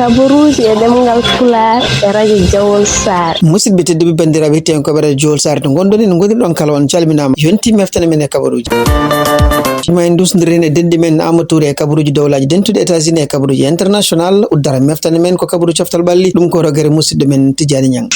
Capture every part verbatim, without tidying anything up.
Kabaruuji e ɗemngal Pulaar e radio Jawol Saare. Musidɓe tedduɓe, banndiraaɓe hettiyankooɓe radio Jawol Saare to ngonɗon, en ngoni ɗon kala, on calminaama. Yonti meftane men e kabaruuji. Ma en ndusndiren e denɗi men Amadou Touré e kabaruuji dowlaaji dentuɗi États-Unis e kabaruuji international. Uddara meftane men ko kabaru coftal ɓalli, ɗum ko rogere musidɗo men Tijani Ñang.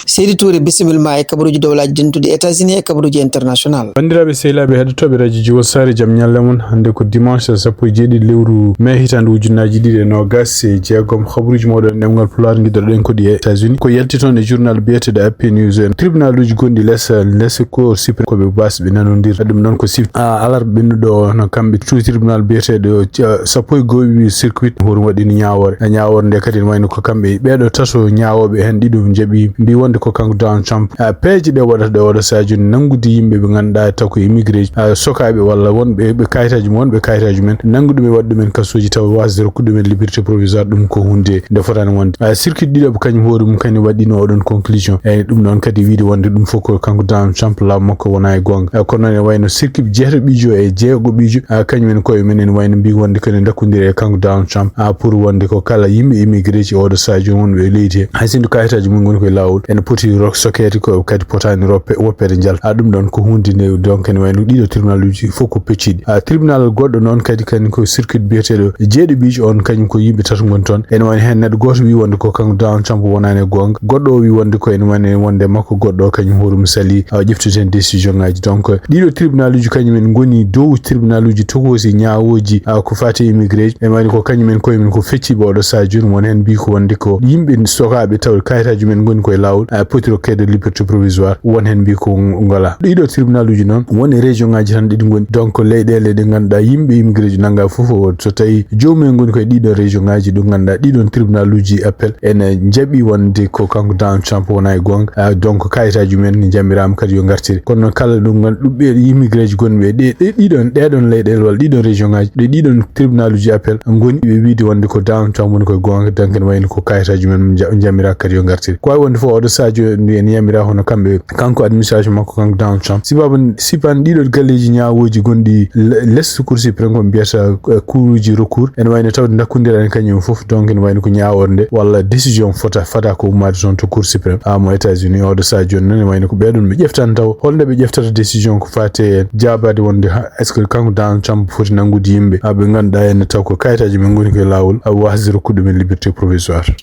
Seydi Touré, bisimilla ma e kabaruuji dowlaaji dentuɗi États-Unis e kabaruuji international. Banndiraaɓe sehilaaɓe heɗotooɓe radio Jawol Saare, jam ñalle mon. Hannde ko dimanche sappo e jeeɗiɗi lewru mai hitaande ujunnaaji ɗiɗi e noogas e jeegom. Habaruuji mooɗon ɗemngal Pulaar, ngiɗɗoɗen ko ɗi e États-Unis. Ko yalti toon e journal biyeteeɗo A P News en. Tribunaluuji gonɗi les, les Cour suprême ko ɓe baas ɓe nanondir. Ɗum noon ko sif-, a, alarba ɓennuɗo o, no kamɓe tout tribunal biyeteeɗo, a, sappo e goho circuit hoore waɗini ñaawoore. A, ñaawoore nde kadi ne wayno ko kamɓe ɓeeɗo tato ñaawooɓe heen ɗiɗo njaɓi mbi wonde ko kanko Donald Trump. A, peeje ɗe waɗata ɗe oɗo sahaa jooni nanngude yimɓe ɓe ngannduɗaa taw ko immigré, a, sokaaɓe walla wonɓe ɓe kayitaaji mum, wonɓe kayitaaji mumen, nanngu ɗum e waɗ ɗumen kasooji tawa waasde rokkude ɗumen liberté provisoire, ɗum ko huunde nde fotaani wonde. A, circuit ɗiɗaɓo kañum hoore mum kañum waɗɗino oɗon conclusion. Eyyi, ɗum ɗon kadi wiide wonde ɗum fof ko kanko Donald Trump laamu makko wonaa e goonga. A, kono noon ene wayno circuit jeetaɓijo e jeegoɓijo, a, kañum en koye mum ene wayno mbi wonde ko ene ndakkondiri e kanko Donald Trump, a, pour wonde ko kala yimɓe immigré ji oɗo sahaa jooni wonɓe e leydi he, hay sinno kayitaaji mum ngoni koye laawol, ene poti rok sokeede ko kadi potaani roppe, woppeede njalta. A, ɗum ɗon ko huunde nde donc ene wayno ɗiɗo tribunal uji fof ko pecciɗi. A, tribunal goɗɗo noon kadi kañum ko circuit biyeteeɗo jeeɗiɓijo on, kañum ko yimɓe tato ngoni toon. Ene wayno heen neɗɗo gooto wi wonde ko kanko Donald Trump wonaani e goonga. Goɗɗo o wi wonde ko ene wayno wonde makko goɗɗo o kañum hoore mum salii, a, ƴeftude heen décision ngaji. Donc, ɗiɗo tribunal uji kañum en ngoni dow tribunal uji tokoosi ñaawooji, a, ko faati e immigré ji. Ene wayno ko kañum en koye mum ko fecciiɓe oɗo sahaa jooni. Won heen mbi ko wonde ko yimɓe sokaaɓe taw kayitaaji mum en ngoni koye laawol, a, poti rokkeede liberté provisoire. Won heen mbi ko ng-, ngalaa. Ɗiɗo tribunal uji noon, won e région ngaji tan ɗiɗi ngoni. Donc, leyɗeele ɗe ngannduɗaa yimɓe immigré ji nanngaa fof, o, so tawi joomum en ngoni koye ɗiɗo région ngaji ɗo ngannduɗaa ɗiɗon tribunal uji appel ene njaɓi wonde ko kanko Donald Trump wonaa e goonga. A, donc, kayitaaji mum en njamiraama kadi yo ngartire. Kono noon kala ɗum ngan-, ɗum ɓe immigré ji gonɓe ɗe, ɗe ɗiɗon, ɗeɗon leyɗeele walla ɗiɗon région ngaji, ɗe ɗiɗon tribunal uji appel ngoni ɓe wiide wonde ko Donald Trump woni koye goonga, donc ene wayno ko kayitaaji mum en nja-, njamiraaka kadi yo ngartire. Ko wayi wonde fof oɗo sahaa jooni en yamira hono kamɓe, kanko administration makko, kanko Donald Trump. Sibabu, siban ɗiɗo galleeji ñaawooji gonɗi le-, les Cour suprême ko mbiyata, eh, kuuruuji recours. Ene wayno tawde ndakkondiraani kañum fof. Donc ene wayno ko ñaawoore nde walla décision fota, fada ko ummaade toon to Cour suprême, a, mo États-Unis. Oɗo sahaa jooni noon ene wayno ko ɓeɗon ɓe ƴeftan taw holnde ɓe ƴeftata décision ko faati e jaabaade wonde ha, est-ce que kanko Donald Trump foti nanngude yimɓe, a, ɓe ngannduɗaa ene taw ko kayitaaji mum ngoni koye laawol, a, waasde rokkude ɗumen liberté provisoire.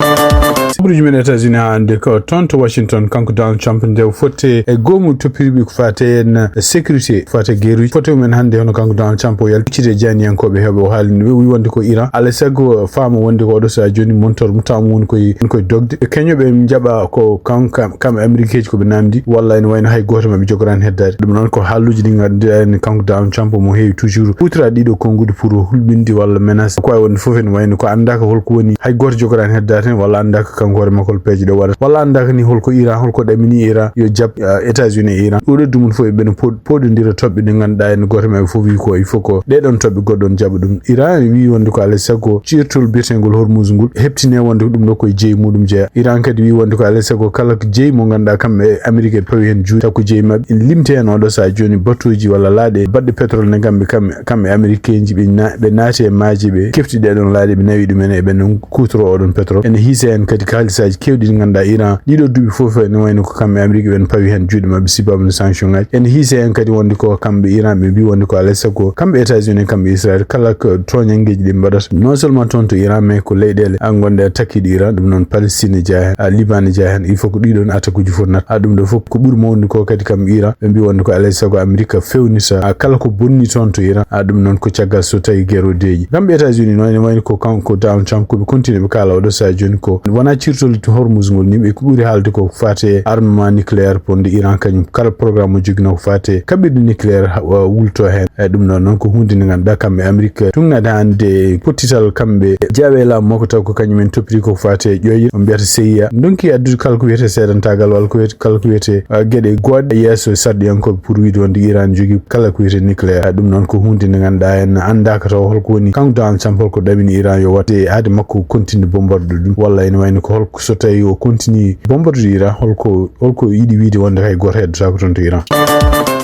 Habaruuji men États-Unis haa hannde ko toon to Washington, kanko Donald Trump nde o fotte e goomu toppiriiɓe ko faati en sécurité, ko faati e geeruuji. Fotte men hannde hono kanko Donald Trump o yalti huccite e jayniyankooɓe heewɓe, o haalni ɓe, o wi wonde ko Iran. Alaa e sago faama wonde ko oɗo sahaa jooni montor mo tawmo woni koye, woni koye dogde. Ɓe keño ɓe njaɓa ko kam, kam, kam Amerikeeji ko ɓe naamndi, walla ene wayno hay gooto maɓɓe jogoraani heddaade. Ɗum noon ko haalluuji ɗi ngannduɗaa en kanko Donald Trump mo heewi toujours huutoraade ɗiɗo konnguɗi pour hulɓinde walla menace. Ko wayi wonde fof ene wayno ko anndaaka holko woni, hay gooto jogoraani heddaade heen, walla anndaaka kanko hoore makko hol peeje ɗe waɗata, walla anndaaka ni holko Iran, holko ɗamini Iran yo jaɓ, eh, États-Unis e Iran. Ɗo ɗo dumun fof e ɓen pod-, poɗondira toɓɓe ɗe ngannduɗaa en gooto maɓɓe fof wi ko il faut ko ɗee ɗoon toɓɓe goɗɗo on jaɓa ɗum. Iran wi wonde ko alaa e sago ciirtol biyeteengol Hormuz ngol heɓtine wonde ko ɗum ɗo koye jeyi muɗum jeya. Iran kadi wi wonde ko alaa e sago kala ko jeyi mo ngannduɗaa kamɓe Amerique e pawi heen juuɗe, taw ko jeyi maɓɓe. Ene limti heen oɗo sahaa jooni batuuji walla laaɗe baɗɗe pétrole ne kamɓe, kamɓe, kamɓe Américain ji ɓe na-, ɓe naati e maaje ɓe kefti ɗee ɗoon laaɗe ɓe nawi ɗumen e ɓe noon kuutoro oɗon pétrole. Ene hiisa heen kadi kaalisaaji keewɗi ɗi ngannduɗaa Iran ɗiɗo duuɓi fof ene wayno ko kamɓe Amérique ɓen pawi heen juuɗe maɓɓe sibabu no sanction ngaji. Ene hiisa heen kadi wonde ko kamɓe Iran ɓe mbi wonde ko alaa e sago kamɓe États-Unis kamɓe Israël kala ko tooñanngeeji ɗi mbaɗata non seulement toon to Iran mais ko leyɗeele a ngonɗe takkiiɗe Iran, ɗum noon Palestine jeya heen, a Liban jeya heen, il faut ko ɗiɗon attaque uji fof nat. A ɗum ɗo fof ko ɓuri mawnude ko kadi kamɓe Iran ɓe mbi wonde ko alaa e sago Amérique fewnita a kala ko bonni toon to Iran. A ɗum noon ko caggal so tawi guerre o deeƴi. Kamɓe États-Unis noon ene wayno ko kanko Donald Trump ko ɓe continue ɓe kaala oɗo sahaa jooni ko wonaa ciirtol Hormuz ngol ni, ɓe ko ɓuri haalde ko faati e armement nucléaire bonde Iran kañum kala programme mo joginoo ko faati e kaɓirɗe nucléaire ha, wa-, wulto heen. E ɗum ɗon noon ko huunde nde ngannduɗaa kamɓe Amérique tugnaade hannde pottital kamɓe jeeyaɓe e laamu makko taw ko kañum en toppiti ko faati e ƴoƴre o mbiyata C I A. Ndonki addude kala ko wiyetee seedantaagal walla ko wiyetee, kala ko wiyetee, ah, geɗe gooɗɗe yeeso sarɗiyankooɓe pour wiide wonde Iran jogii kala ko wiyetee nucléaire. Ah, ɗum noon ko huunde nde ngannduɗaa en anndaaka taw holko woni kanko Donald Trump holko ɗamini Iran yo waɗ haade makko continue bombardde ɗum walla ene wayno ko holko so tawi o continue bombardde Iran holko, holko yiɗi wiide wonde hay gooto heddotaako toon to Iran.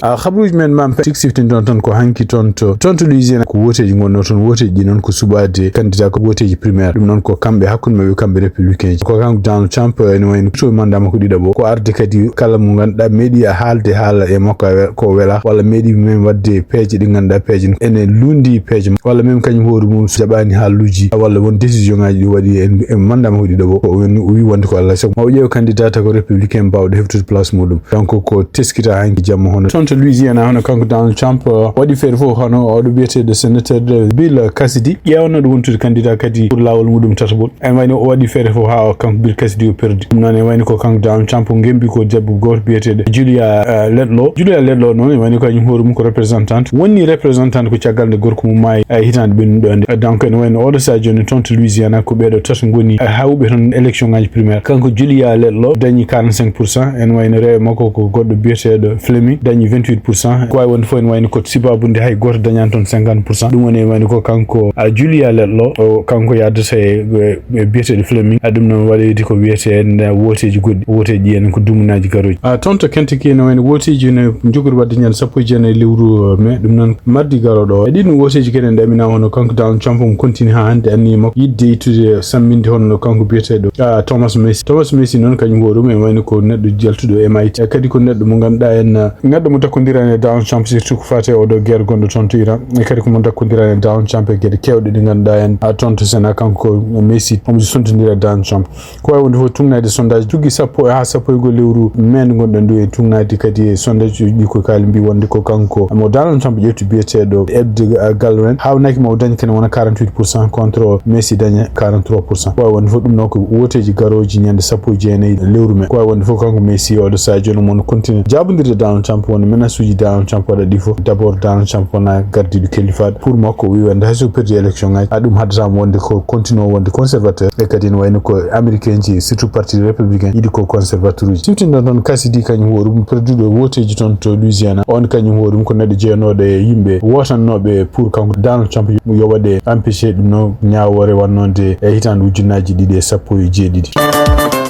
A habruuji men man sik siftinton toon ko hanki toon to toon to Louisiana, ko wooteeji ngonno toon. Wooteeji ɗi noon ko suɓaade candidat ko wooteeji primaire. Ɗum noon ko kamɓe hakkunde maɓɓe, kamɓe républicain ji. Ko kanko Donald Trump ene wayno to mandat makko ɗiɗaɓo, ko arde kadi kala mo ngannduɗaa meeɗi a haalde haala e makko a we- ko wela, walla meeɗi men waɗde peeje ɗi ngannduɗaa peeje ene lundi peeje, walla même kañum hoore mum jaɓaani haaluuji walla won décision ngaji ɗi waɗi e, e mandat makko ɗiɗaɓo. Ko o wi wonde ko Allah sago ma o ƴeewa candidat ko républicain mbawɗo heftude place muɗum. Donc ko teskita hanki jamma hono toon to Louisiana, hono kanko Donald Trump uh, waɗi feere fof hono oɗo biyeteɗo sénateur Bill Cassidy ƴeewanoɗo wontude candidat kadi pour laawol muɗum tataɓol. En wayno o waɗi feere fof haa o kanko Bill Cassidy o perdi. Ɗum noon en wayno ko kanko Donald Trump ngembi ko debbo gooto biyeteɗo Julia uh, Ledlow. Julia Ledlow noon en wayno kañum hoore mum ko représentante, woni représentante ko caggal nde gorko mum maayi e hitaande ɓennuɗo nde. Donc ene wayno oɗo saha jooni toon to Louisiana ko ɓeeɗo tato ngoni e hawɓe toon élection ngaji primaire. Kanko Julia Ledlow dañi quarante-cinq pour cent, ene wayno reewo makko ko goɗɗo biyeteɗo Fleming dañi vingt-huit pour cent. Ko wawi wonde fof ene wayno ko sibabude hay goto dañani toon cinquante pour cent. Ɗum woni ene wayno ko kanko a Julia Ledlow o kanko yaddata e e biyeteɗo Fleming. A ɗum noon waɗoyde ko wiyete wooteeji goɗɗi, wooteeji ɗi ene ko dumunaaji garooji. A toon to Kentucky ene wayno wooteeji ene jogori waɗde ñande sappo e jeenayi lewru mai. Ɗum noon mardi garooɗo o. E ɗin wooteeji kadi en ɗaminama hono kanko Donald Trump omo continue haa hannde anniye makko yiɗde ittude samminde hono no kanko biyeteɗo a Thomas Massie. Thomas Massie noon kañum hoore mum en wayno ko neɗɗo jaltuɗo M I T. E kadi ko neɗɗo mo ngannduɗaa en neɗɗo mo dakkondirani e Donald Trump surtout ko faati e oɗo guerre gonɗo toon to Iran. E kadi ko mo dakkondirani e Donald Trump e geɗe kewɗe ɗe ngannduɗaa en a toon to Sénat kanko Massie omo sontondira e Donald Trump. Ko wawi wonde fof tugnaade sondage joggi sappo ha sappo e goho lewru mai ndu gonɗen ndu e tugnaade kadi e sondage uji ɗi ko kaali mbi wonde ko kanko mo Donald Trump ƴefti biyeteɗo Ed Galbraith hawnaki ma o dañi kene wona quarante-huit pour cent contre Massie daña quarante-trois pour cent. Ko wawi wonde fof ɗum noon ko wooteeji garooji ñande sappo e jeenayi lewru mai. Ko wawi wonde fof kanko Massie oɗo saha jooni mo continue jaabondirde Donald Trump wonde menace uji Donald Trump waɗa ɗi fof d'abord Donald Trump wona gardiiɗo kellifaɗo pour makko o wi wonde hayso perdi élection ngaji a ɗum haddata mo wonde ko continue wonde conservateur. E kadi ene wayno ko américain ji surtout parti républicain yiɗi ko conservateur uji. Siftinɗon toon Cassidy kañum hoore mum perduɗo wooteeji toon to Louisiana. On kañum hoore mum ko neɗɗo jeyanooɗo e yimɓe wootannooɓe pour kanko Donald Trump yo waɗe empêché ɗum no ñaawoore wannode e hitaande ujunnaaji ɗiɗi e sappo e jeeɗiɗi.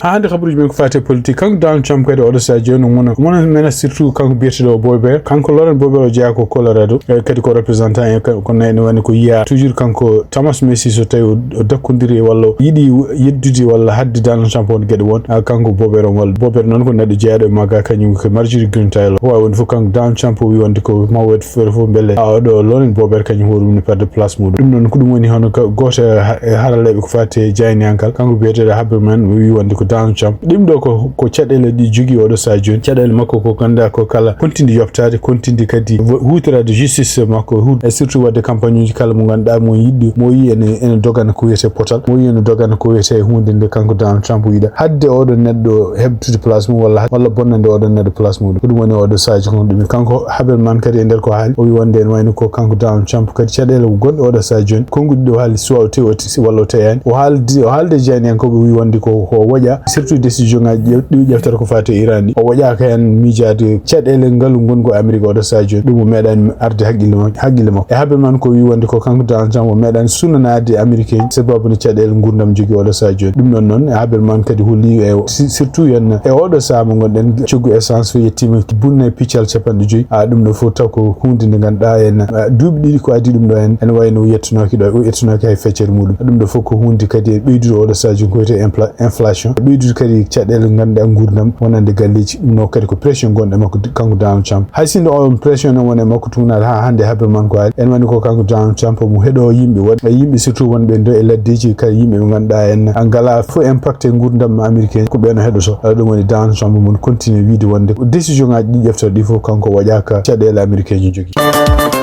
Ha hannde kabaruuji men ko faati e politique kanko Donald Trump kadi oɗo saha jooni wona wona mena surtout kanko biyeteɗo Bober, kanko Lauren Bober o jeyaa ko Colorado e kadi ko représentant e kono ene wani ko yiya toujours kanko Thomas Massie so tawi o dakkondiri walla o yiɗi yeddude walla hadde Donald Trump won geɗe won. Ah, kanko Bober on walla Bober noon ko neɗɗo jeyaɗo e magga kañum ko Marjorie Greene Taylor. O wawi wonde fof kanko Donald Trump o wi wonde ko mawwet feere fof beele a oɗo Lauren Bober kañum hoore mum ne perde place muɗum. Ɗum noon ko ɗum woni hono goto e haralleɓe ko fati e jayniyankal kanko biyeteɗo Haberman o wi wonde ko Donald Trump ɗim ɗo ko ko caɗele ɗi jogui oɗo saha joni caɗele makko ko ganduɗa ko kala continde yobtade continde kadi hutorade justice makko e surtout wadde campagne uji kala mo ganduɗa mo yiɗɗo mo yi ene ene dogana ko wiyete potal mo yi ene dogana ko wiyete hunde nde kanko Donald Trump yiɗa hadde oɗo neɗɗo heɓtude place mum walla walla bonnande oɗo neɗɗo place muɗum ko ɗum woni oɗo saha joni ɗum kanko Haberman kadi e nder ko haali o wi wonde ene wayno ko kanko Donald Trump kadi caɗele gonɗe oɗo saha joni konguɗi ɗo haali soit o tewi o walla o teyani o haaldi o haalde jayniyankoɓe wi wonde ko ko woƴa surtout décision ngaji ɗi ƴeftata ko fati e Iran ɗi o woƴaka hen miijade caɗele ngalu ngongu Amérique oɗo saha joni ɗum o meeɗani arde haqqille makko haqqille makko e Haberman ko wi wonde ko kanko Donald Trump o meeɗani sunanade américain sababu no caɗele gurdam jogui oɗo saha joni ɗum ɗon noon e Haberman kadi holli e surtout yen e oɗo saha mo gonɗen coggu essence o yettima bunne piccal capanɗe joyyi a ɗum ɗo fof taw ko hunde nde ganduɗa en duuɓi ɗiɗi ko adi ɗum ɗo en ene wayno yettunoki ɗo o yettunoki hay feccere muɗum ɗum ɗo fof ko hunde kadi e ɓeydude oɗo saha joni ko wiyete inflation ɓeydude kadi caɗele ganduɗa gurdam wonande galleji ɗum ɗo kadi ko pression gonɗo makko kanko Donald Trump hay sinno on pression noon woni e makko tugnaɗo ha hande Haberman ko haali ene wani ko kanko Donald Trump mo heɗo yimɓe waɗa yimɓe surtout wonɓe ndo e laddeji kala yimɓe ɓe ganduɗa en ngala fof impact e gurdam américain ko ɓen o heɗoto ɗum woni Donald Trump mon continue wiide wonde décision ngaji ɗi ƴefta ɗi fof kanko waɗaka caɗele américain ji jogui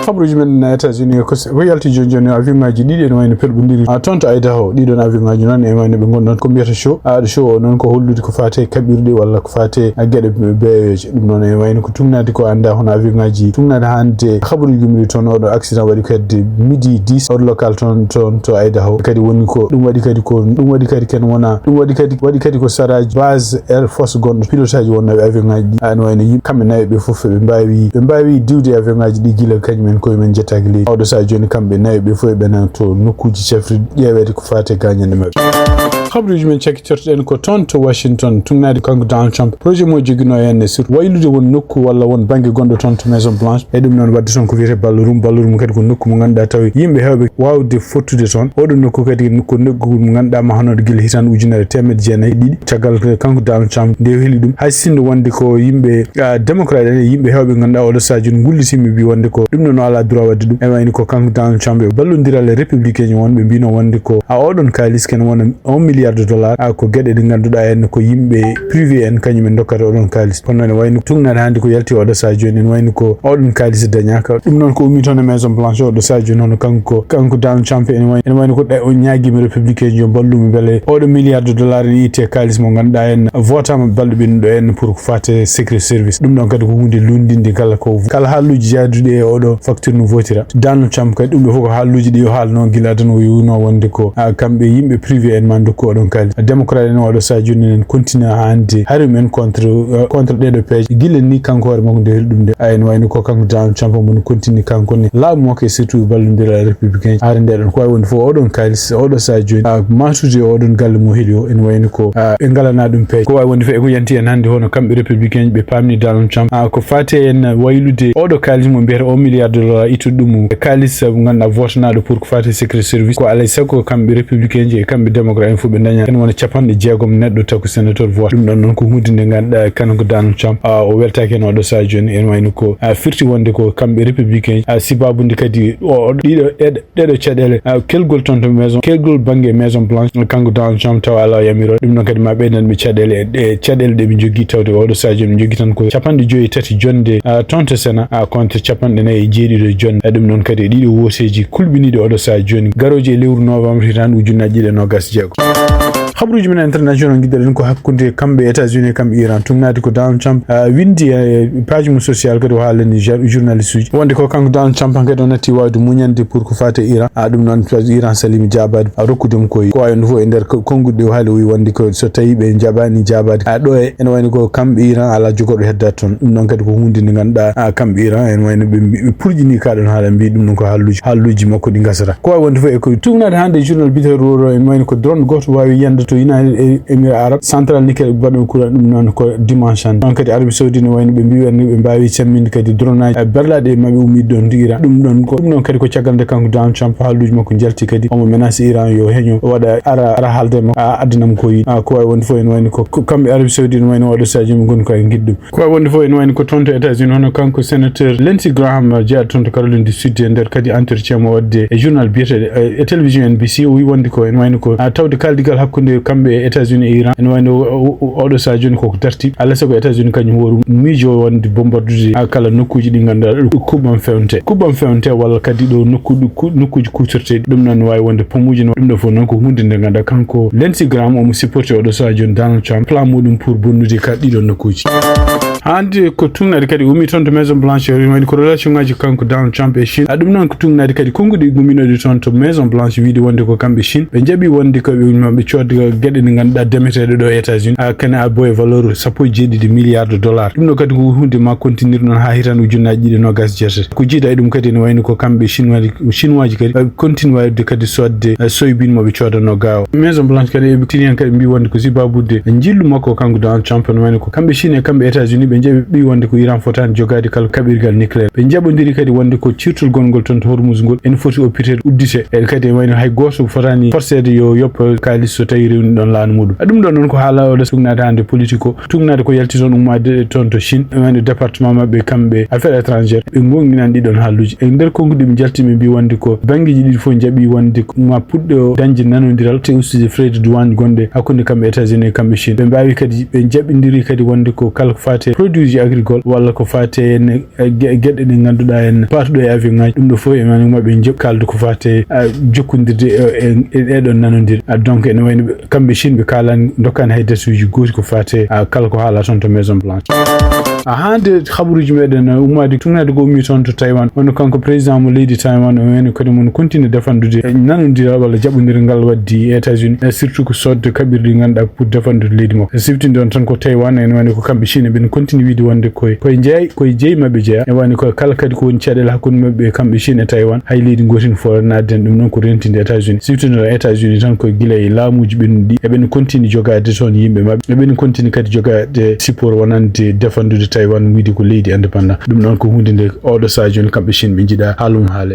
kabaruji men États-Unis ko yalti joni joni avion ngaji ɗiɗi ene wayno perɓodiri a toon to Idaho ɗiɗon avion ngaji noon e wayno ɓe gonɗon ko mbiyata show aɗa show o noon ko hollude ko fate kaɓirɗe walla ko fate a gueɗe beeyoje ɗum noon e wayno ko tugnade ko anda hono avion ngaji tugnade hande kabaruji gumri toon oɗo accident waɗi ko hedde midi dix heure local toon toon to Idaho kadi woni ko ɗum waɗi kadi ko ɗum waɗi kadi ken wona ɗum waɗi kadi waɗi kadi ko saraji base air force gonɗo pilotaji wonnaɓe avion ngaji ɗi an wayno yimɓe kamɓe nayo ɓe foof ɓe mbawi ɓe mbawi diwde avion ngaji ɗi guila kañum en koye men jettaki leydi oɗo saha joni kamɓe nayo ɓe foof ɓena to nokkuji cafri ƴeewede ko fate gañande mabɓe Habruuji men cakkitortoɗen ko toon to Washington, tugnaade kanko Donald Trump, projet mo joginoo heen ne, surtout waylude won nokku walla won bannge gonɗo toon to Maison Blanche. E ɗum noon, waɗde toon ko wiyetee Ballroom. Ballroom kadi ko nokku mo ngannduɗaa tawi yimɓe heewɓe waawde fottude toon. Oɗo nokku kadi ko nokku mo ngannduɗaa mahanooɗo gila hitaande ujunere e teemedde jeenayi e ɗiɗi. Caggal ko kanko Donald Trump nde o heli ɗum, hay sinno wonde ko yimɓe, ah, démocrate en e yimɓe heewɓe ngannduɗaa oɗo sahaa jooni ngullitiima, mbi wonde ko ɗum ɗoon o alaa droit waɗde ɗum. Ene wayni ko kanko Donald Trump e ballondiral e républicain wonɓe mbino wonde ko a oɗon kaalis ken wona un milliard de dollars, a ko geɗe ɗe ngannduɗaa en ko yimɓe privé en kañum en dokkata oɗon kaalis. Kono noon ene wayno tugnaade hannde ko yalti oɗo sahaa jooni, ene wayno ko oɗon kaalis dañaaka. Ɗum noon ko ummi toon e Maison Blanche oɗo sahaa jooni, hono kanko, kanko Donald Trump ene wayno, ene wayno ko ɗa-, o ñaagiima républicain yo mballumi mbele oɗo milliard de dollars ene itte kaalis mo ngannduɗaa en votaama balɗe ɓennuɗo en pour ko faate Secret Service. Ɗum ɗoon kadi ko huunde lunndinde kala ko, kala haaluuji jaaduɗi e oɗo facture no votira. Donald Trump kadi ɗum ɗo fof ko haaluuji ɗi o haalno gila aduna o yowno wonde ko, a, kamɓe yimɓe privé en ma ndokku oɗon kaalis. Démocrate en oɗo sahaa jooni enen continue haa hannde hari men contre, euh, contre ɗeɗo peeje. Gila ni kanko hoore makko nde heli ɗum nde. A, ene wayno ko kanko Donald Trump mo no continue kanko ne laamu makko e surtout ballondiral républicain. Haare nde ɗon ko wawi wonde fof oɗon kaalis, oɗo sahaa jooni, a, matude oɗon galle mo heli o, ene wayno ko, a, ɓe ngalana ɗum peeje. Ko wawi wonde fof e ko yanti en hannde hono kamɓe républicain ɓe pamni Donald Trump, a, ko faate en waylude oɗo kaalis mo mbiyata un milliard de dollars ittude ɗum e kaalis, sabu ngannduɗaa votanaaɗo pour ko faate Secret Service. Ko alay sago kamɓe républicain ji e kamɓe démocrate en fof ɓe daña heen wona capanɗe jeegom neɗɗo taw ko sénateur vote. Ɗum ɗon noon ko huunde nde ngannduɗaa kanko Donald Trump, a, o weltaaki heen oɗo sahaa jooni. Ene wayno ko, a, firti wonde ko kamɓe républicain, a, sibabude kadi o, o, ɗiɗo ɗeɗo, ɗeɗo caɗeele, a, kelgol toon to maison, kelgol bannge Maison Blanche, kanko Donald Trump tawa alaa o yamiroore. Ɗum noon kadi ma ɓeydan ɓe caɗeele e, e caɗeele ɗe ɓe njogii tawde oɗo sahaa jooni ɓe njogii tan ko capanɗe joyi e tati jonnde, a, toon to Sénat, a, contre capanɗe nayi e jeeɗiɗo jonnde. A, ɗum noon kadi e ɗiɗo wooteeji kulɓiniiɗi oɗo sahaa jooni, garooji e lewru novembre hitaande ujunnaji ɗiɗi e noogas e jeego. Habruuji men international ngiɗɗen ko hakkunde kamɓe États-Unis e kamɓe Iran. Tugnaade ko Donald Trump, a, winndi e page mum social kadi o haalani jour-, journaliste uji wonde ko kanko Donald Trump hankadi o natti wawde muñande pour ko faate Iran. A, ɗum noon Iran salimi jaabaade, a, rokkude mo koye. Ko wawi wonde fof e nder ko-, konnguɗi ɗi o haali o wi wonde ko so tawi ɓe njaɓani jaabaade, a, ɗo e, ene wayno ko kamɓe Iran alaa jogorɗo heddaade toon. Ɗum noon kadi ko huunde nde ngannduɗaa, a, kamɓe Iran ene wayno ɓe mbi-, ɓe purƴini ka ɗon haala mbi ɗum noon ko haalluuji, haalluuji makko ɗi ngasata. Ko wawi wonde fof e ko tugnaade hannde e journal biyetee Rodo ene wayno ko drone gooto wawi yande to United Emirates Arab Central Nickel ɓe mbaɗa courant ɗum noon ko dimanche hannde. Ɗon kadi Arabie Saoudite ne wayno ɓe mbi wonde ɓe mbawi samminde kadi drone aji, a, berlaɗe e maɓɓe ummiɗe ɗon to Iran. Ɗum ɗon ko, ɗum ɗon kadi ko caggal nde kanko Donald Trump haalluuji makko njalti kadi omo menace Iran yo heño waɗa ara, ara haalda e makko, a, addanam ko yiɗi. A, ko wawi wonde fof ene wayno ko, ko kamɓe Arabie Saoudite ne wayno oɗo sahaa jooni ɓe ngoni ko e ngiɗɗum. Ko wawi wonde fof ene wayno ko toon to États-Unis hono kanko sénateur Lindsey Graham, a, jeyaɗo toon to Caroline du Sud e nder kadi entretien mo waɗde e journal biyeteɗo, e, e télévision N B C o wi wonde ko ene wayno ko, a, tawde kaldigal hakkunde kamɓe e États-Unis e Iran ene wayno o, o, o, oɗo sahaa jooni koko darti. Alaa sago États-Unis kañum hoore miijo wonde bombardude, a, kala nokkuuji ɗi ngannduɗaa ɗo kuɓɓam fewnte, kuɓɓam fewnte walla kadi ɗo nokku-, ɗo ku-, nokkuuji kuutorteeɗi. Ɗum noon wawi wonde pomuuji no, ɗum ɗo fof noon ko huunde nde ngannduɗaa kanko Lindsey Graham omo supporté oɗo sahaa jooni Donald Trump plan muɗum pour bonnude ka ɗiɗo nokkuuji. Hannde ko tugnaade kadi ummi toon to Maison Blanche, ene wayno ko relation ngaji kanko Donald Trump e Chine. A, ɗum noon ko tugnaade kadi konnguɗi gumminooɗi toon to Maison Blanche wiide wonde ko kamɓe Chine ɓe njaɓi wonde ko ɓe, ɓe coodde geɗe ɗe ngannduɗaa demeteeɗe ɗo e États-Unis, a, kene a boye valeur sappo e jeeɗiɗi milliards de dollars. Ɗum ɗo kadi ko huunde ma continue noon haa hitaande ujunnaji ɗiɗi e noogas e jeetati. Ko jiida e ɗum kadi ene wayno ko kamɓe Chinois, Chinois ji kadi, a, continue wayde kadi soodde, a, soybean mo ɓe coodano gaawa. Maison Blanche kadi eɓe tini heen kadi mbi wonde ko sibabude njillu makko kanko Donald Trump ene wayno ko kamɓe Chine e kamɓe États-Unis ɓe njaɓi wonde ko Iran fotaani jogaade kala kaɓirgal nucléaire. Ɓe njaɓondiri kadi wonde ko ciirtol gongol toon to Hormuz ngol ene foti o pitel uddite. E kadi ene wayno hay gooto fotaani forceede yo yoppa kaalis so tawi rewni ɗon laana muɗum. A, ɗum ɗo noon ko haala oɗo tugnaade hannde politique o, tugnaade ko yalti toon ummaade toon to Chine, ene wayno département maɓɓe kamɓe affaires étrangères, ɓe goonginani ɗiɗon haalluuji. E nder konnguɗi ɓe njalti ɓe mbi wonde ko banngeeji ɗiɗi fof njaɓi wonde ko ma puɗɗo dañde nanondiral te ustude frais de douane gonɗe hakkunde kamɓe États-Unis e kamɓe Chine. Ɓe mbawi kadi, ɓe njaɓindiri kadi wonde ko kala ko faate produit ji agricole walla ko faate en, e, ge-, geɗe ɗe ngannduɗaa en patuɗo e avion ngaji. Ɗum ɗo fof ene wayno maɓɓe njoɓ kaldu ko faate, a, jokkondirde e, e, e ɗeɗon nanondir. A, donc ene wayno ɓe, kamɓe Chine ɓe kalani, dokkani hay datuuji gooti ko faate, a, kala ko haala toon to Maison Blanche. Haa nde habaruuji meɗen ummaade, tugnaade ko ummi toon to Taiwan. Wonno kanko président mo leydi Taiwan, o woni kadi mon continue defandude nanondiral walla jaɓondiral ngal waddi e États-Unis, e surtout ko sodde kaɓirɗe ɗi ngannduɗaa pour defandude leydi makko. E siftinde on tan ko Taiwan, ene wayno ko kamɓe Chine, ɓen continue wiide wonde koye, koye jeey, koye jeey maɓɓe jeeya. E wayno ko kala kadi ko woni caɗeele hakkunde maɓɓe kamɓe Chine e Taiwan, hay leydi gooto fof naatde heen. Ɗum noon ko rentinde États-Unis. Siftinde États-Unis tan ko gila e laamuuji ɓennuɗi, eɓen continue jogaade toon yimɓe maɓɓe, eɓen continue kadi jogaade support wonande defandude Taiwan, wiide ko leydi indépendant. Ɗum noon ko huunde nde oɗo sahaa jooni kamɓe Chine ɓe njiɗa haalum haale.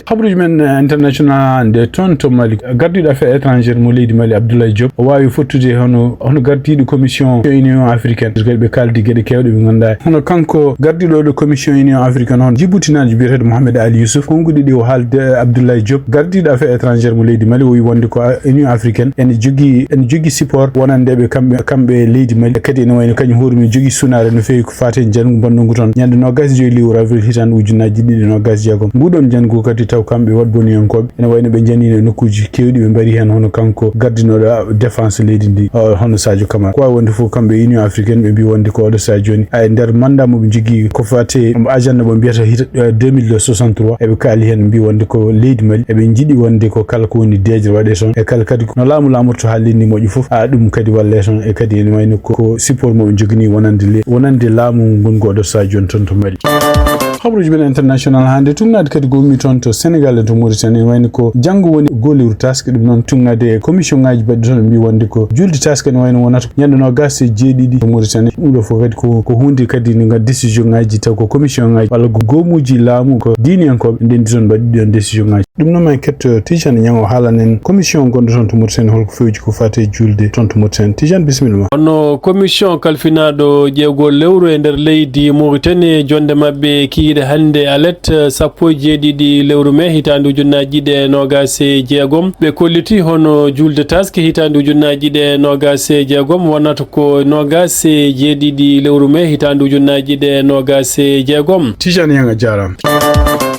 Habaruuji men, eh, international hannde toon to Mali. Gardiiɗo affaires étrangères mo leydi Mali, Abdoulaye Diop, o waawi fottude hono, hono gardiiɗo commission Union africaine. Ɓe kaaldi geɗe keewɗe ɓe ngannduɗaa. Hono kanko gardiiɗo ɗo commission Union africaine on, jibutinaajo biyeteeɗo Mohamed Ali Youssouf, konnguɗi ɗi o haalde, eh, Abdoulaye Diop, gardiiɗo affaires étrangères mo leydi Mali, o wi wonde ko, eh, Union africaine ene jogii, ene jogii support wonande ɓe kamɓe, kamɓe leydi Mali. Kadi ene wayno kañum hoore mum jogii sunaare no feewi ko faati e njanngu bonngu toon ñande noogaas e joy lewru avril hitaande ujunnaaji ɗiɗi e noogaas e jeegom. Nguɗon njanngu kadi taw kamɓe waɗboniyankooɓe ene wayno ɓe njaniino e nokkuuji keewɗi, ɓe mbari heen hono kanko gardinooɗo défense leydi ndi, o, hono Sadio Camara. Ko waawi wonde fof kamɓe Union africaine ɓe mbi wonde ko oɗo sahaa jooni, e nder mandat mo ɓe njogii ko faati e agenda mo mbiyata hita, eh, deux mille soixante-trois, eɓe kaali heen mbi wonde ko leydi Mali, eɓe njiɗi wonde ko kala ko woni deeƴre waɗe toon, e kala kadi no laamu laamorto haa leydi ndi moƴƴa fof, a ɗum kadi walle toon, e kadi ene wayno ko, ko support mo ɓe njogini wonande le-, wonande laamu ngun ko oɗo sahaa jooni toon to Mali. Habaruuji men international hannde tugnaade kadi ko ummi toon to Sénégal e to Mauritanie, ene wayno ko janngo woni goo lewru taske, ɗum noon tugnaade e commission ngaaji baɗɗi toon, ɓe mbi wonde ko julde taske ene wayno wonata ñande noogaas e jeeɗiɗi to Mauritanie. Ɗum ɗo fof kadi ko, ko huunde kadi nde nganndu décision ngaaji taw ko commission ngaaji walla ko goomuuji laamu ko diiniyankooɓe ndenndi toon mbaɗi ɗiɗon décision ngaaji. Ɗum noon ma en ketto Tijani Ñaŋ o haalana en commission gonɗo toon to Mauritanie holko fewji ko faati e julde toon to Mauritanie. Tijani, bisimilla ma. Kono commission kalfinaaɗo ƴeewgol lewru e nder leydi Mauritanie, jonde maɓɓe kikiiɗe hannde alet, sappo e jeeɗiɗi lewru mee hitaande ujunnaaji ɗiɗi e noogaas e jeegom. Ɓe kolliti hono julde taske hitaande ujunnaaji ɗiɗi e noogaas e jeegom wonata ko noogaas e jeeɗiɗi lewru mee hitaande ujunnaaji ɗiɗi e noogaas e jeegom. Tijani Ñaŋ, a jaaraama.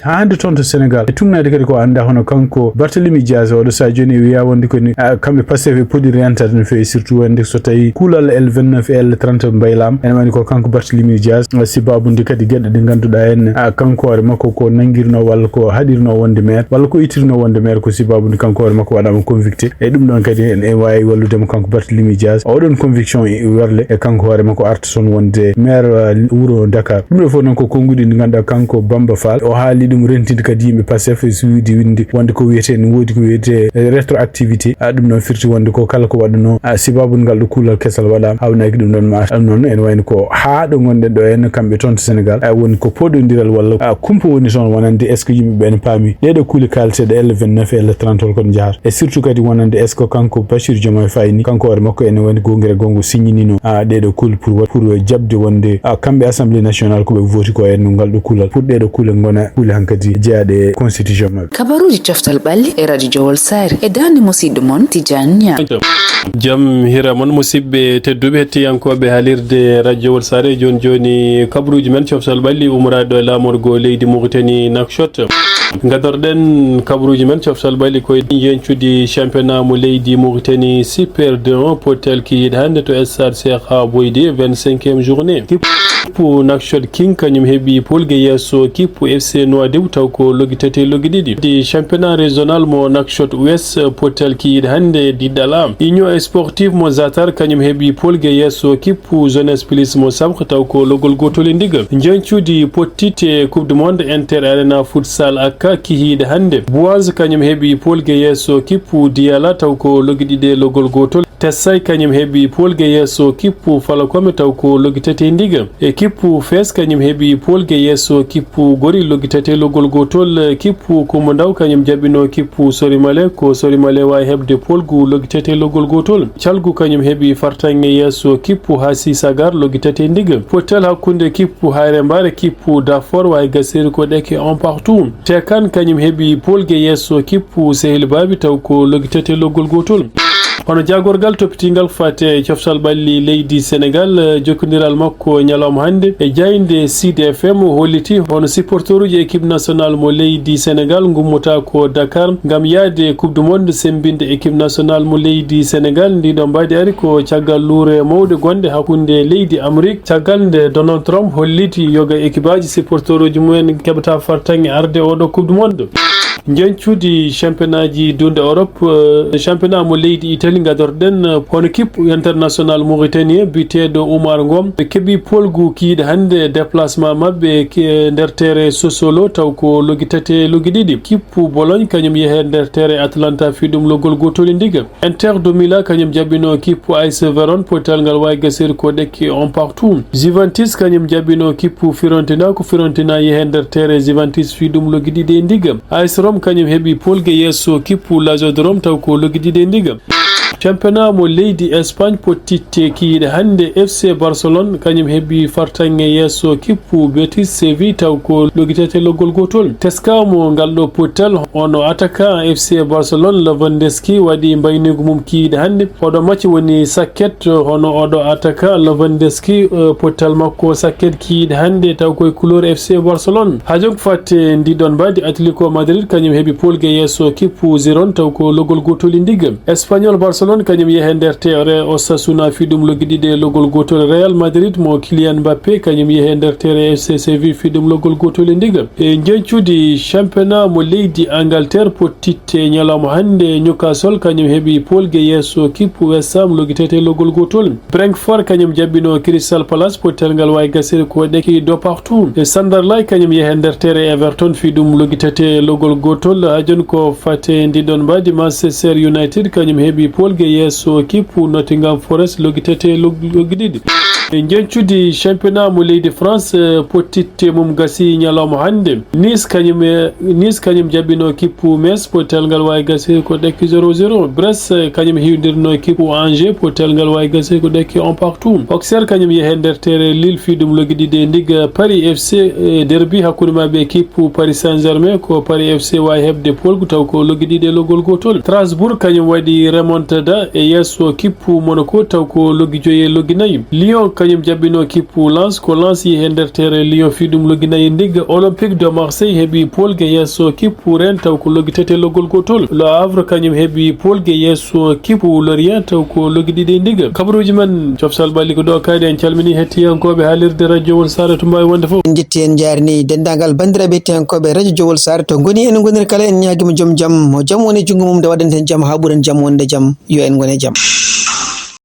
Haa hannde toon to Sénégal, e tugnaade kadi ko anndaa hono kanko Barthélemy Dias, oɗo sahaa jooni e wiyaa wonde ko ni, a, kamɓe Pastef e poti rentade no feewi, surtout wonde so tawi kuulal L vingt-neuf et L trente mbaylaama, ene wayno ko kanko Barthélemy Dias, a, sibaabu nde kadi geɗe ɗe ngannduɗaa en, a, kanko hoore makko ko nanngirnoo walla ko haɗirnoo wonde maire, walla ko ittirnoo wonde maire, ko sibaabu nde kanko hoore makko waɗaama convicté. E ɗum ɗoon kadi en, en waawi wallude mo kanko Barthélemy Dias. Oɗon conviction e werle e kanko hoore makko arta toon wonde maire, uh, wuro Dakar. Ɗum ɗo fof noon ko konnguɗi ndi ngannduɗaa kanko Bamba Fall o haali ɗum rentinde kadi yimɓe Pastef e suwidi winde wonde ko wiyetee, ne woodi ko wiyetee, eh, rétroactivité. A, ɗum ɗoon firti wonde ko kala ko waɗanoo, a, sibaabu ngal ɗo kuulal kesal waɗaama, hawnaaki ɗum ɗoon ma arta. Ɗum noon ene wayno ko haa ɗo ngonɗen ɗo en kamɓe toon to Sénégal, a, woni ko poɗondiral walla, a, kumpa woni toon wonande est-ce que yimɓe ɓe ne paami ɗee ɗo kuule kaalateeɗe L vingt-neuf et L trente hol kono njahata. E surtout kadi wonande est-ce que kanko Bassirou Diomaye Faye ni, kanko hoore makko ene woni gongere gongo signiniino, a, ɗee ɗo kuule pour wa-, pour jaɓde wonde, a, kamɓe Assemblée nationale ko ɓe voti ko e ngal ɗo kuulal. Pour ɗee ɗo kuule ngona kuule hankadi jeyaaɗe e constitution maɓɓe. Kabaruuji coftal ɓalli e Radio Jowol Saare e daande musiɗɗo mon Tijani Ñaŋ. Jam hira mon musidɓe tedduɓe hettiyankooɓe haalirde Radio Jowol Saare. Jooni jooni kabaruuji men coftal ɓalli ummoraaɗo e laamorgo leydi Mauritanie Nouakchott. Gadorɗen kabaruuji men coftal ɓalli koye njeñcudi championnat mo leydi Mauritanie Super deux, pottal kikiiɗe hannde to stade Cheikh Boydi, vingt-cinquième journée. Kippu Nouakchott King kañum heɓi polge yeeso kippu F C Nouadhibou taw ko loggi tati e loggi ɗiɗi. Di championnat régional mo Nouakchott Ouest, pottal kikiiɗe hannde diɗɗal A. Union sportive mo Zatar kañum heɓi polge yeeso kippu Jeunesse Plus mo Samk taw ko loggol gootol e ndiga. Njeñcudi pottitte Coupe du Monde Inter Arena Futsal Akka kikiiɗe hannde. Boise kañum heɓi polge yeeso kippu Diyala taw ko loggi ɗiɗi e loggol gootol. Tessay kañum heɓi polge yeeso kippu Falakome taw ko loggi tati e ndiga. E kippu Fes kañum heɓi polge yeeso kippu Gori loggi tati e loggol gootol. Kippu Kumba Ndaw kañum jaɓino kippu Sorimale, ko Sorimale waawi heɓde polgu loggi tati e loggol gootol. Calgu kañum heɓi fartaŋŋe yeeso kippu Haasi Sagar loggi tati e ndiga. Pottal hakkunde kippu Hayre Mbaare, kippu Dafor waawi gaseede ko ɗeke un partout. Tekan kañum heɓi polge yeeso kippu Sehil Baabi taw ko loggi tati e loggol gootol. Hono jaagorgal toppitiingal ko faati e coftal ɓalli leydi Senegal, eh, jokkondiral makko ñalawma hannde e jaaynde Sud F M holliti hono supporteruuji équipe nationale mo leydi Senegal ngummotaako Dakar ngam yahde Coupe du Monde semmbinde équipe nationale mo leydi Senegal. Ndiɗo mbaadi ari ko caggal luure mawɗe gonɗe hakkunde leydi Amérique, caggal nde Donald Trump holliti yoga équipeaaji supporteruuji mumen keɓata fartaŋŋe arde oɗo Coupe du Monde. Njeñcudi championnatji dunde Europe, eh, championnat mo leydi Italie gadorɗen, eh, hono kippe international mauritanien biyeteeɗo Oumar Ngom. Ɓe keɓi poolgu kikiiɗe hannde déplacement maɓɓe ki-, nder terrain Sassuolo taw ko loggi tati e loggi ɗiɗi. Kippe Bologne kañum yehe nder terrain Atalanta fii ɗum loggol gootol e ndiga. Inter de Milan kañum jaɓɓino kippe A S Verona, pottal ngal waawi gaseede ko ɗekki un partout. Juventus kañum jaɓɓino kippe Fiorentina, ko Fiorentina yehe nder terrain Juventus fii ɗum loggi ɗiɗi e ndiga. A S Rome kañum heɓi poolgu yeeso kippe Lazio de Rome taw ko loggi ɗiɗi e ndiga. Championnat mo leydi Espagne pottitte kikiiɗe hannde F C Barcelone kañum heɓi fartaŋŋe yeeso kippe Betis Séville taw ko loggi tati e loggol gootol. Teskaama ngal ɗo pottal hono attaquant F C Barcelone Lewandowski waɗi mbayniigu mum kikiiɗe hannde. Oɗo match woni sakket hono oɗo attaquant Lewandowski, eh, pottal makko sakket kikiiɗe hannde taw koye couleur F C Barcelone. Haa jooni ko faati ndiɗon mbaadi Atletico Madrid kañum heɓi poolgu yeeso kippe Girona taw ko loggol gootol e ndiga. Espanyol Barcelone kañum yehe nder terrain Osasuna fii ɗum loggi ɗiɗi e loggol gootol. Real Madrid mo Kylian Mbappé kañum yehe nder terrain F C Séville fii ɗum loggol gootol e ndiga. E njeñcudi championnat mo leydi Angleterre pottitte ñalawma hannde Newcastle kañum heɓi poolgu yeeso kippe West Ham loggi tati e loggol gootol. Brentford kañum jaɓɓino Crystal Palace pottal ngal waawi gaseede ko ɗekki deux partout. E Sunderland kañum yehe nder terrain Everton fii ɗum loggi tati e loggol gootol. Haa jooni ko faati ndiɗon mbaadi Manchester United kañum heɓi poolgu yeeso kippe Nottingham Forest loggi tati e log-, loggi ɗiɗi. E njeñcudi championnat mo leydi France, eh, pottitte mum gasi ñalawma hannde. Nice kañum e, Nice kañum jaɓɓino kippe Metz, pottal ngal waawi gasi ko ɗekki zéro zéro. Brest, eh, kañum hiwdirno kippe Angers, pottal ngal waawi gasi ko ɗekki un partout. Auxerre kañum yehe nder terrain Lille fii ɗum loggi ɗiɗi e ndiga. Paris F C, eh, derby hakkunde maɓɓe e kippe Paris Saint-Germain, ko Paris F C waawi heɓde poolgu taw ko loggi ɗiɗi e loggol gootol. Strasbourg kañum waɗi remontada e yeeso kippe Monaco taw ko loggi joyi e loggi nayi. Lyon kañum jaɓɓino kippe Lens, ko Lens yehi e nder terrain Lyon fii ɗum loggi nayi e ndiga. Olympique de Marseille heɓi poolgu yeeso kippe Rennes taw ko loggi tati e loggol gootol. Le Havre kañum heɓi poolgu yeeso kippe Lorient taw ko loggi ɗiɗi e ndiga. Kabaruuji men coftal ɓalli ko ɗo kadi, en calmini hettiyankooɓe haalirde radio Jowol Saare to mbaawi wonde fof. En njetti, en njaarni denndaangal banndiraaɓe hettiyankooɓe radio Jowol Saare to ngoni, en ngonir kala, en ñaagima joom jam, mo jam woni junngo mum, nde waɗanten jam haa ɓuren jam wonde jam. Yo en ngon e jam.